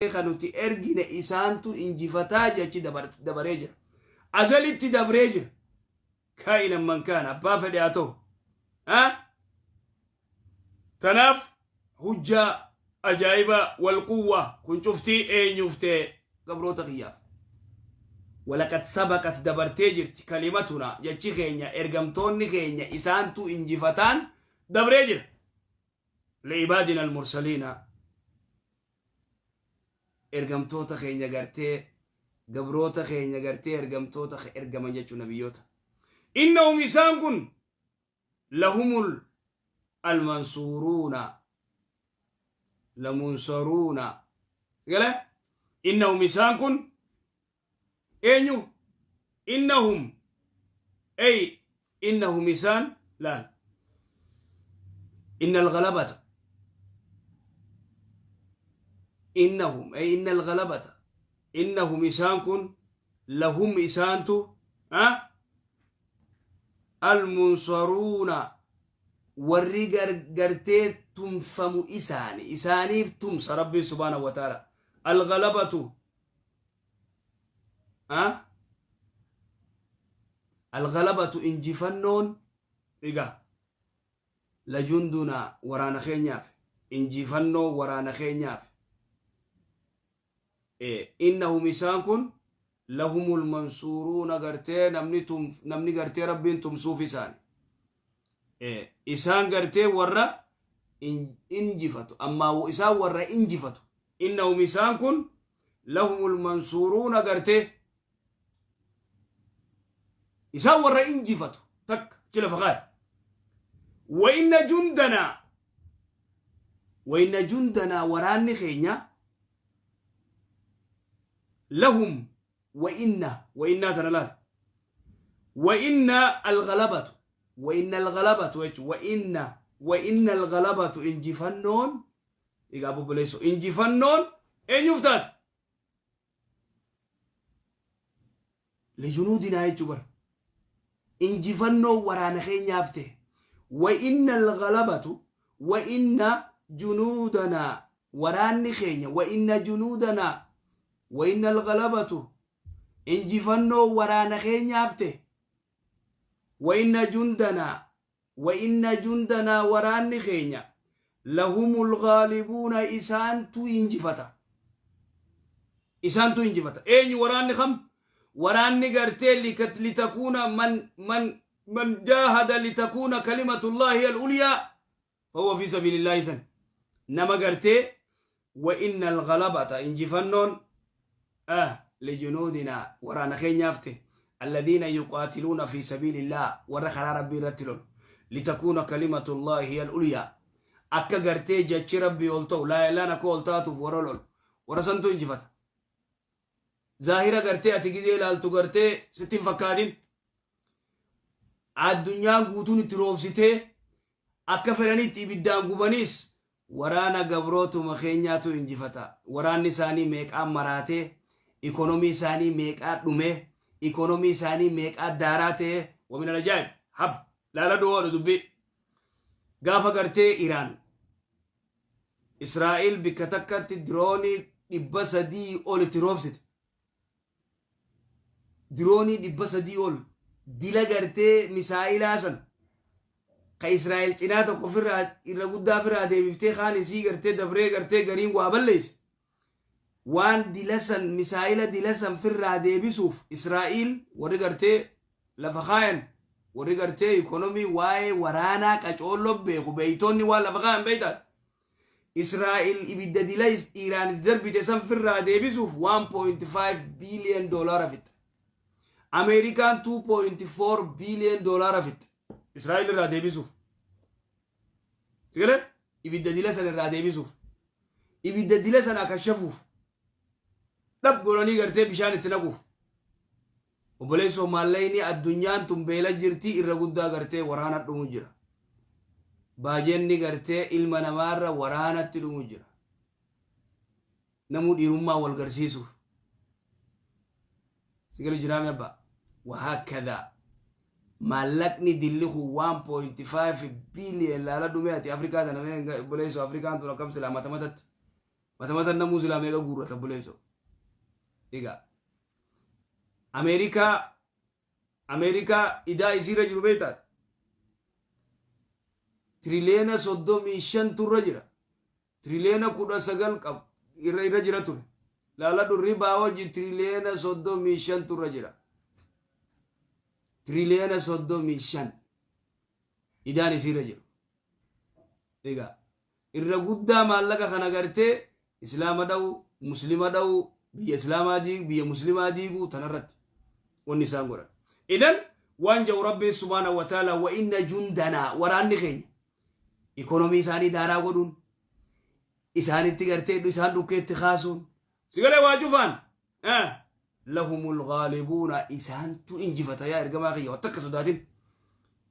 Kan nuti ergine isaantu injifataa jechi dabaree jira. Azalitti dabree jira. Kaa'inan man kaana, abbaa fedhe haa ta'u. Tanaaf hujjaa ajaa'ibaa wal quwwaa kun cuftii eenyuuf ta'e? Gabroota kiyyaaf. Walaqad sabaqat, dabartee jirti, kalimatuna, jechi keenya, ergamtoonni keenya isaantu injifataan dabree jira. Li'ibaadina almursaliina, ergamtoota keenya gartee, gabroota keenya gartee ergamtoota ergaman jechuu, nabiyyoota. Innahum, isaan kun, lahumul almansuuruuna lamunsaruuna gale. Innahum, isaan kun eenyu? Innahum, ey innahum, isaan laal. Inna alghalabata, innahum, ey inna alghalabata, innahum, isaan kun, lahum, isaantu almunsaruuna, warri gartee tumfamu isaani, isaaniif tumsa Rabbiin subhaanahu wa ta'ala. Alghalabatu, alghalabatu, injifannoon egaa lajundunaa, waraana keenyaaf, injifannoo waraana keenyaaf. Innahum, isaan kun, lahumul mansuuruuna, gartee namni namni gartee Rabbiin tumsuuf isaani. Isaan gartee warra injifatu, ammaa isaan warra injifatu. Innahum, isaan kun, lahumul mansuuruuna, gartee isaan warra injifatu. Takka achi lafa kaaya. Wa inna jundanaa, wa inna jundanaa, waraanni keenya, lahum, wa inna, wa innaa tana laal, wa inna alghalabatu, wa inna alghalabatu jechu, wa inna, wa inna alghalabatu, injifannoon egaa obboleesso, injifannoon eenyuuf taate? Lijunuudinaa jechuu bara. Injifannoo waraana keenyaaf ta'e. Wa inna alghalabatu, wa inna junuudanaa, waraanni keenya, wa inna junuudanaa, wa inna alghalabatu, injifannoo waraana keenyaaf ta'e. Wa inna jundanaa, wa inna jundanaa, waraanni keenya, lahumul ghaalibuuna, isaantu injifata, isaantu injifata. Eenyu? Waraanni kam? Waraanni gartee litakuuna man jaahada litakuuna kalimatullaahi al-ulyaa fahuwa fi sabiilillaahi. San nama gartee wa inna alghalabata, injifannoon lijunuudinaa, waraana keenyaaf ta'e, alladhiina yuqaatiluuna fi sabiilillah, warra karaa Rabbii irratti lolu, litakuuna kalimatullaahi hiya al-ulyaa, akka gartee jechi Rabbii ol ta'u, laa ilaaha akka ol taatuuf warra lolu, warra santu injifata. Zaahira gartee ati gizee ilaaltu gartee sitti hin fakkaatin. Addunyaan guutuun itti roobsitee akka fedhanitti ibiddaan gubaniis, waraana gabrootuma keenyaatu injifata. Waraanni isaanii meeqaan maraatee, ikonomii isaanii meeqaa dhumee, ikonomii isaanii meeqaa daaraa ta'ee. Wamin alajaa'ib hab laala du'oodha dubbii gaafa gartee Iraan Israa'el bikka takkatti diroonii 300 ol itti roobsite. Diroonii 300 ol dila gartee misaa'ilaa san ka Israa'el cinaa tokko ofirraa irra guddaa ofirraa deebiftee, kaan isii gartee dabree gartee gariin waa balleesse. Waan dila san, misaa'ila dila san firraa deebisuuf Israa'el warri gartee lafa kaayan, warri gartee ikonomii waa'ee waraanaa qacoolloo beeku, beeytoonni waan lafa kaayan beeytaati. Israa'el ibidda dila Iraan itti darbite san firraa deebisuuf 1.5 billion doolaara fixxe. Ameerikaan 2.4 billion doolaara fixxe. Israa'el irraa deebisuuf. Sigalee ibidda dila san irraa deebisuuf. Ibidda dila sana kashafuuf. Dhab godhanii gartee bishaan itti naquuf. Obboleessoo, maallaqni addunyaan tun beela jirti, irra guddaa gartee waraana dhumu jira. Baajenni gartee ilma namaarra waraanatti dhumu jira. Namuu dhiirummaa wal garsiisuuf. Sigalu jiraame abbaa. Wahaakkadaa. Maallaqni dilli kun 1.5 billion laala dhume. Ati Afrikaa tana mee obboleessoo, Afrikaan tun akkam silaa mata matatti. Mata matan namuu silaa meeqa guurrata obboleessoo. Egaa Ameerikaa idaa isiirra jiru beektaati. Tiriliyoona 35 turra jira. Tiriliyoona 19 qabu irra jira ture. Laaladhu, ribaa wajji tiriliyoona 35 turra jira. Tiriliyoona 35 idaan isiirra jiru. Egaa irra guddaa maallaqa kana gartee islaama dha'u, muslima dha'u, biyya islaamaa diigu, biyya muslimaa diiguu tanarratti wanni isaan godhan. Idan waan jedhu Rabbiin subhaanahu wa ta'ala, wa inna jundanaa, waraanni keenya ikonomii isaanii daaraa godhuun, isaanitti gartee isaan dhukkeetti kaasuun, sigalee waa cufaan, lahumul ghaalibuuna, isaantu injifata. Yaa ergamaa kiyya, waan takka sodaatin.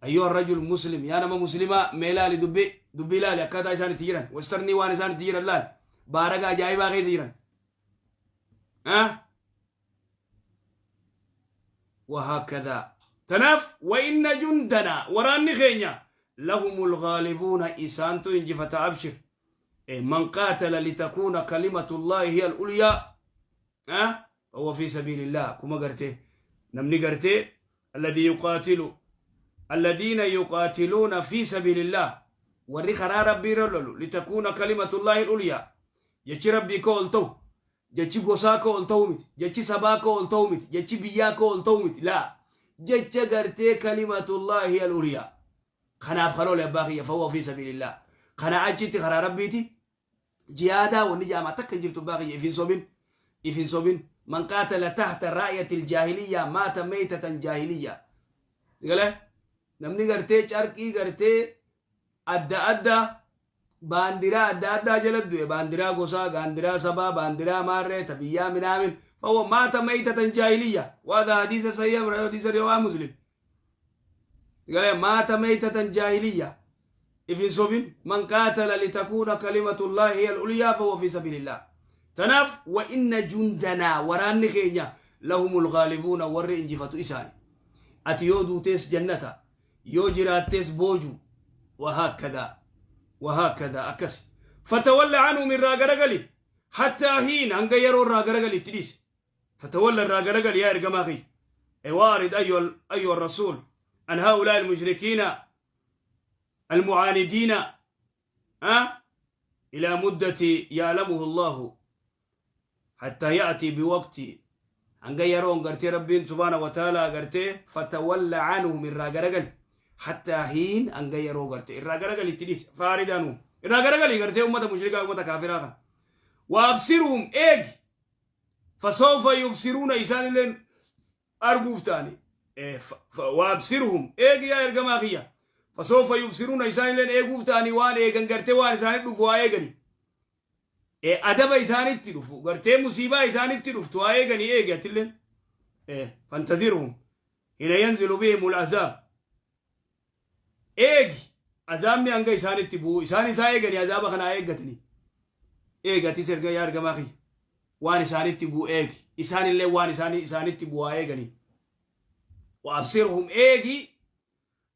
Ayyuha rajul muslim, yaa nama muslimaa, mee laali, dubbii dubbii laali, akkaataa isaan itti jiran, westernii waan isaan itti jiran laali, baaraga ajaa'ibaa keessa jiran. وهكذا تناف وإن جندنا waraanni keenya لهم الغالبون isaantu injifata. أبشر. من قاتل لتكون كلمة الله هي العليا فهو في سبيل الله. كما قرته نمني قرته الذي يقاتل، الذين يقاتلون في سبيل الله، warri karaa rabbii lolu، لتكون كلمة الله العليا، jechi rabbii ka ol ta'u, jechi gosaa ka ol ta'u miti, jechi sabaa ka ol ta'u miti, jechi biyyaa ka ol ta'u miti, laa, jecha gartee كلمة الله العليا kanaaf kan oole, abbaa kiyya, فهو في سبيل الله. Kana achitti karaa rabbiiti jihaadaa wanni jaamaa takka hin jirtu. Abbaa kiyya, ifin sobin, ifin sobin. من قاتل تحت راية الجاهلية مات ميتة جاهلية. Galee namni gartee carqii gartee adda addaa, baandiraa adda addaa jala du'e, baandiraa gosaa, baandiraa sabaa, baandiraa maarree ta biyyaa minaamin, فهو مات ميتة جاهلية. وهذا حديث صحيح، حديث رواه مسلم. قال مات ميتة جاهلية. ifin sobin. من قاتل لتكون كلمة الله هي العليا فهو في سبيل الله. Tanaaf وإن جندنا، waraanni keenya، لهم الغالبون، warri injifatu isaani. Ati yoo duutees jannata, yoo jiraattees booju. وهكذا وهكذا akkas. فتول عنهم، irraa garagali، حتى حين، hanga yeroo irraa garagali itti dhiisi. فتول، irraa garagali yaa ergamaa kiyya. وارد أيها الرسول عن هؤلاء المشركين المعاندين أه؟ إلى مدة يعلمه الله حتى يأتي بوقت، hanga yeroon gartee rabbiin سبحانه وتعالى gartee. فتول عنهم، irraa garagali، حتى حين، hanga yeroo gartee irraa garagali itti dhiisi. فأعرض عنهم، irraa garagali gartee ummata mushrikaa, ummata kaafiraa kan. وأبصرهم، eegi، فسوف يبصرون، isaan illeen arguuf ta'ani. وأبصرهم، eegi yaa ergamaa kiyya، فسوف يبصرون، isaan illeen eeguuf ta'ani. Waan eegan gartee waan isaanitti dhufu waa eegani, adaba isaanitti dhufu gartee musiibaa isaanitti dhuftu waa eeganii. Eegi atilleen. فانتظرهم حين ينزل بهم العذاب، eegi azaabni hanga isaanitti bu'u. Isaan isaa eeganii, azaaba kanaa eeggatanii. Eegi atis erga yaa ergamaa kiyya, waan isaanitti bu'u eegi, isaanillee waan isaanitti bu'aa eeganii. وأبصرهم، eegi،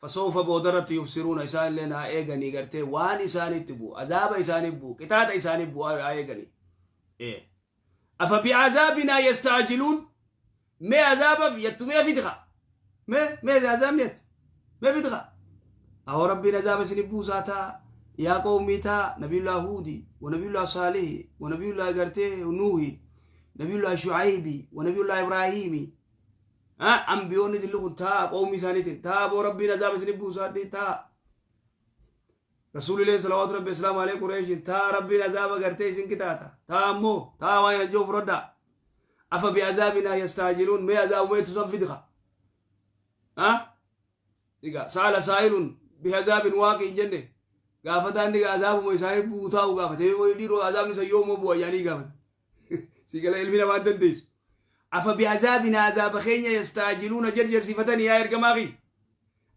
فسوف، boodarratti، يبصرون، isaanillee naa eeganii gartee waan isaanitti bu'u, azaaba isaanitti bu'u, qixaaxa isaanitti bu'u haa eeganii. أفبعذابنا يستعجلون، mee azaaba yattu mee fidqa, mee azaabni yattu mee fidqa. Ahoo rabbiin azaaba isin buusaa taa yaa qawmii taa nabiyullah Huudi wa nabiyullah Saalihi wa nabiyullah gartee Nuuhi, nabiyullah Shucaybi wa nabiyullah Ibraahiimi, ambiyoonni dilli kun taa qawmii isaaniitiin taa boo rabbiin azaaba isin buusaa taa rasuulilee salawaatu rabbi islaamu alayhi qureeshin taa rabbiin azaaba gartee isin qixaata taa ammoo taa waan ajoo fudhadhaa. أفبعذابنا يستعجلون، mee azaabumeetu san fidqa. Egaa سأل سائل بعذاب واقع hin jenne. Gaafataan ni azaabuma isaanii buutaa'u gaafate. Dhiiroo, azaabni isa yoomuu bu'a yaanii gaafate. Si gala, ilmi namaa dandeessu. أفبعذابنا، azaaba keenya، يستعجلون، jarjarsiifatanii yaa ergamaa kiyya,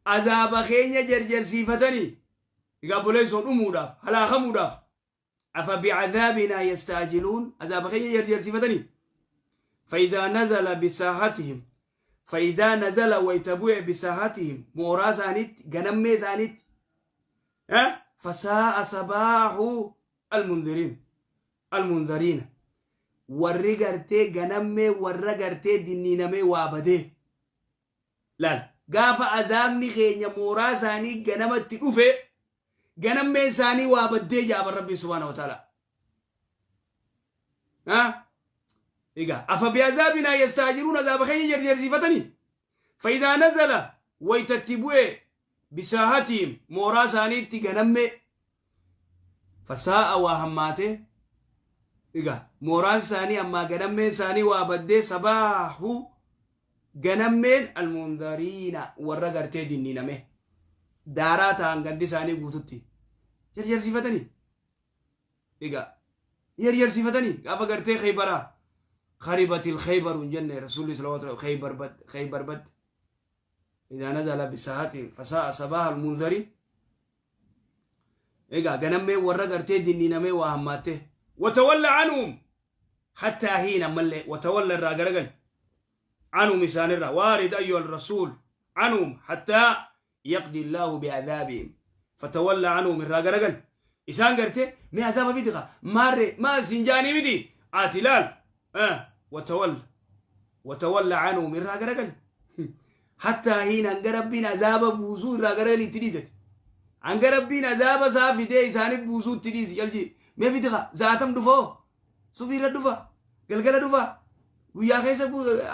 azaaba keenya jarjarsiifatanii. Egaa boleessoo dhumuudhaaf, halaakamuudhaaf. أفبعذابنا يستعجلون، azaaba keenya jarjarsiifatanii. فإذا نزل بساحتهم، فإذا نزل، wayta bu'e، بساحتهم، mooraa isaaniitti, ganammee isaaniitti، فساء صباح المنذرين. Almunzariina warri gartee ganammee warra gartee dinniinamee waa badee laal gaafa azaabni keenya mooraa isaanii ganamatti dhufe ganammeen isaanii waa baddee jaaban Rabbiin subhaana wa ta'ala. Egaa afa bi'azaabinaa yastaajiruun azaaba keenya jarjarsiifatanii fa'idaa nazala waytatti bu'e bisaahatihim mooraa isaaniitti ganammee fasaa'a waa hammaatee. Egaa mooraan isaanii ammaa ganammeen isaanii waa baddee sabaahu ganammeen almundariina warra gartee dinniiname daaraa ta'an gandi isaanii guututti jarjarsiifatanii. Egaa jarjarsiifatanii gaafa gartee Khaybaraa kharibatil Khaybaru hin jenne Rasuulli sallallahu alaihi wasallam Khaybar badde Khaybar badde idaa nazala bisaahatiin fasaa'a sabaaha almunzariin. Egaa ganammeen warra gartee dinniinamee waa hammaatte watawalla anhum hattaa hiin ammallee watawalla irraa garagali anhum isaanirraa waarid ayyuha alrasuul anhum hattaa yaqdi illaahu bi'adaabihim fatawalla anhum irraa garagali isaan gartee mee azaaba fidi kaa maarre maa isin jaanii miti ati laal watawalla watawalla anhum irraa garagali hattaa hiin hanga Rabbiin azaaba buusuu irraa garagali itti dhiisati. Hanga Rabbiin azaaba isaa fidee isaaniif buusuu itti dhiisi jalji mee fidi kaa zaatam dhufoo subiirra dhufa galgala dhufa guyyaa keessa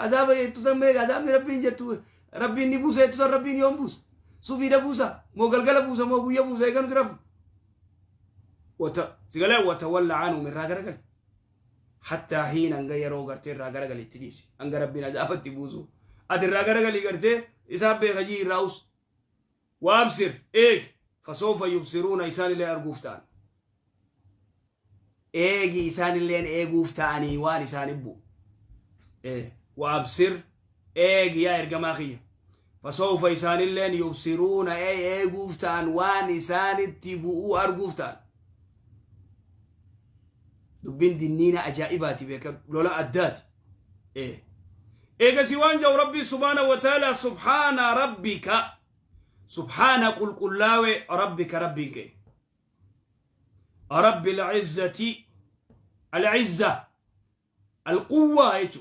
azaaba jettu san mee azaabni Rabbiin jettu Rabbiin ni buusa jettu san Rabbiin yoom buusa subiidha buusa moo galgala buusa moo guyya buusa eega nuti rafu wata sigalee watawalla anhum irraa garagali hattaa hiin hanga yeroo gartee irraa garagali itti dhiisi hanga Rabbiin azaabatti buusu ati irraa garagalii gartee isaan beeka jii irraa us waabsir eegi fasawfa yubsiruuna isaanillee arguuf ta'an eegi isaanilleen eeguuf ta'anii waan isaan ibbu waabsir eegi yaa ergamaa kiyya fasawfa isaanilleen yubsiruuna eeguuf ta'an waan isaanitti bu'uu arguuf ta'an dubbiin dinniina ajaa'ibaati beeka lola addaati. Eegasi waan jau Rabbii subhaana wa ta'ala subhaana rabbika subhaana qulqullaawe rabbika Rabbiin kee rabbi al'izzati al'izza alquwwaa jechu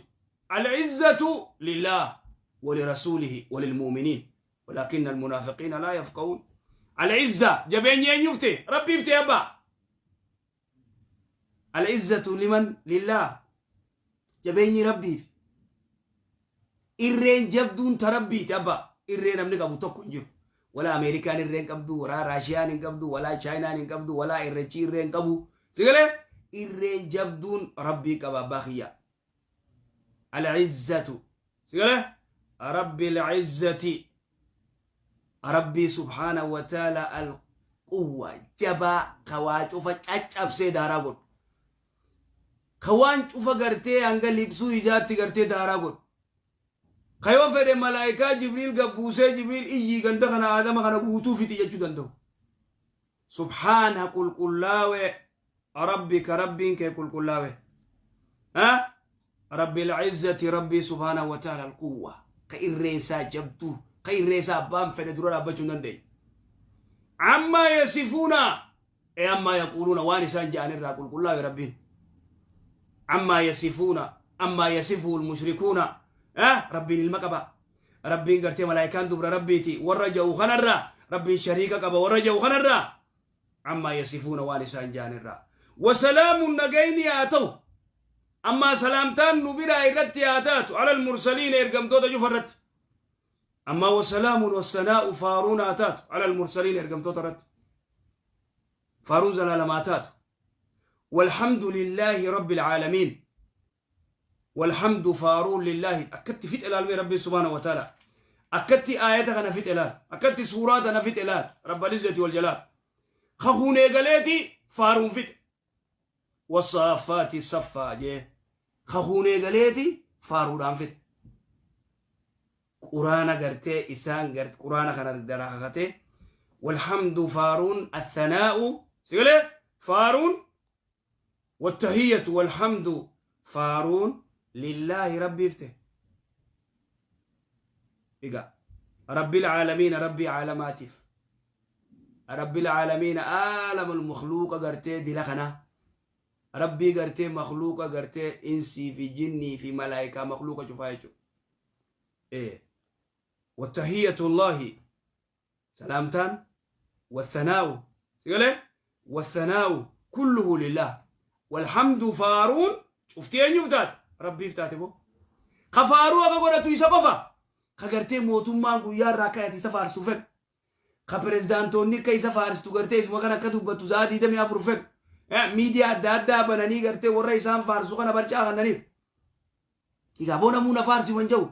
al'izzatu lillah ولرسوله وللمؤمنين ولكن المنافقين لا يفقهون. العزة جبين يفتي ربي يفتي أبا العزة لمن؟ لله جبين ربي إرين جبدون تربي تبا إرين أمنك أبو توكو ولا أمريكان إرين قبدو ولا راشيان قبدو ولا شاينان قبدو ولا إرتشي إرين قبو سيقول إرين جبدون ربي كبا باخيا العزة سيقول ربي العزة ربي سبحانه وتعالى القوة جبا كواج أفا سيدارا قل خوان شوفا قرتي أنقل لبسو إجابتي قرتي دارا قل خيو فر ملائكة جبريل قبوسة جبريل إيجي قندخنا خنا آدم خنا قوتو في تيجي دندو سبحانه قل قلاوي ربك ربك قل قلاوي ها رب العزة ربي سبحانه وتعالى القوة كإريسا جبتو كإريسا بام فندرو ربچو دندي عما يصفون أي أما يقولون وانسان جان الرا قل قلاوي ربين عما يصفون أما يصفه المشركون ربين المقبة ربين قرتي ملائكان دبر ربيتي ورجعوا خنرا ربين شريكا قبا ورجعوا خنرا عما يصفون والسان جانرا وسلام نجيني آتو أما سلامتان نبرا إرتي آتات على المرسلين إرقمتو تجفرت أما وسلام والسناء فارون آتات على المرسلين إرقمتو ترت فارون زلال آتات والحمد لله رب العالمين والحمد فارون لله أكدت فيت إلال ربي سبحانه وتعالى أكدت آياتك أنا فيت إلال أكدت سورات أنا فيت إلال رب العزة والجلال خخوني قليتي فارون فيت والصافات صفا جه خخوني قليتي فارون فيت قرآن قرتي إسان قرت قرآن خنا دراختي والحمد فارون الثناء سيقول فارون والتحية والحمد فارون لله ربي يفتح إيقا رب العالمين ربي عالماتف رب العالمين عالم المخلوق قرتي دي لخنا Rabbii gartee makhluuqa gartee insii fi jinnii fi malaayikaa makhluuqa cufaa jechuudha. Wattahiyyatullaahi salaamtaan wathanaa'u sigalee wathanaa'u kulluhu lillah walhamdu faaruun cuftii eenyuuf taate? Rabbiif taate boo. Ka faaruu akka godhatu isa qofa. Ka gartee mootummaan guyyaa irraa akka ati isa faarstu fedhu. Ka pirezidaantoonni akka isa faarstu gartee isuma kan akka dubbattu sa'a 24 fedhu. Miidiyaa adda addaa bananii gartee warra isaan faarsu kana barcaa kannaniif. Egaa boo namuu na faarsi wan jedhu.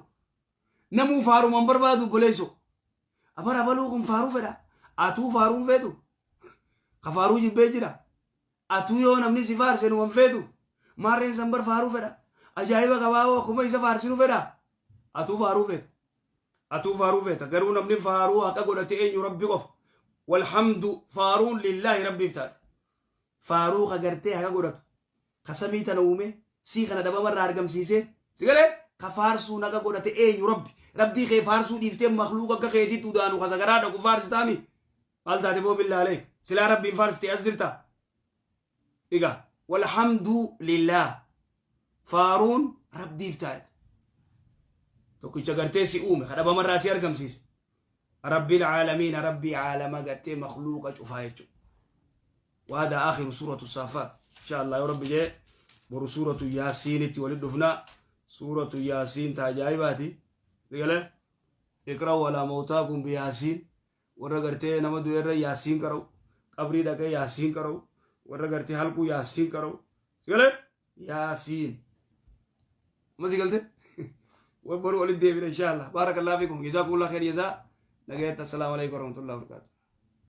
Namuu faaruman barbaadu obboleessoo. Abar abaluu kun faaruu fedha. Atuu faaruun feetu. Ka faaruu jibbee jira. Atuu yoo namni si faarse numan feetu. Maarreen san bar faaruu fedha. Ajaa'iba qabaa akkuma isa faarsinu fedha. Atuu faaruu feeta. Atuu faaruu feeta. Garuu namni faaruu haqa godhate eenyu? Rabbi qofa. Walhamdu faaruun lillaahi rabbiif taate. Faaruu ka gartee haqa godhatu. Ka samii tana uume sii kana dhabamarraa argamsiisee. Si galee? Ka faarsuun haqa godhate eenyu? Rabbi. Rabbii kee faarsuu dhiiftee makluuqa akka keetiitti udaanu ka sagaraa dhaqu faarsitaami. Maal taate boo billaalee? Silaa rabbiin faarsitee as jirta. Egaa walhamdu lillah faaruun rabbiif taate. Tokkicha gartee si uume ka dhabamarraa si argamsiise. Rabbil caalamiina rabbii caalama gartee makluuqa cufaa jechuudha. وهذا آخر سورة الصافات. إن شاء الله يا رب جاء برو سورة ياسين ولدفنا سورة ياسين تاجايباتي قال اقرأوا على موتاكم بياسين. Warra gartee nama du'eerra yaasiin qara'u, qabrii dhaqee yaasiin qara'u, warra gartee halquu yaasiin qara'u. Sigalee yaasiin amma si galte boru walitti deebina insha Allah. Baarakallahu fiikum, jazaakumullahu khayr jazaa. Nagayaatti, assalaamu alaikum warahmatullahi wabarakatuh.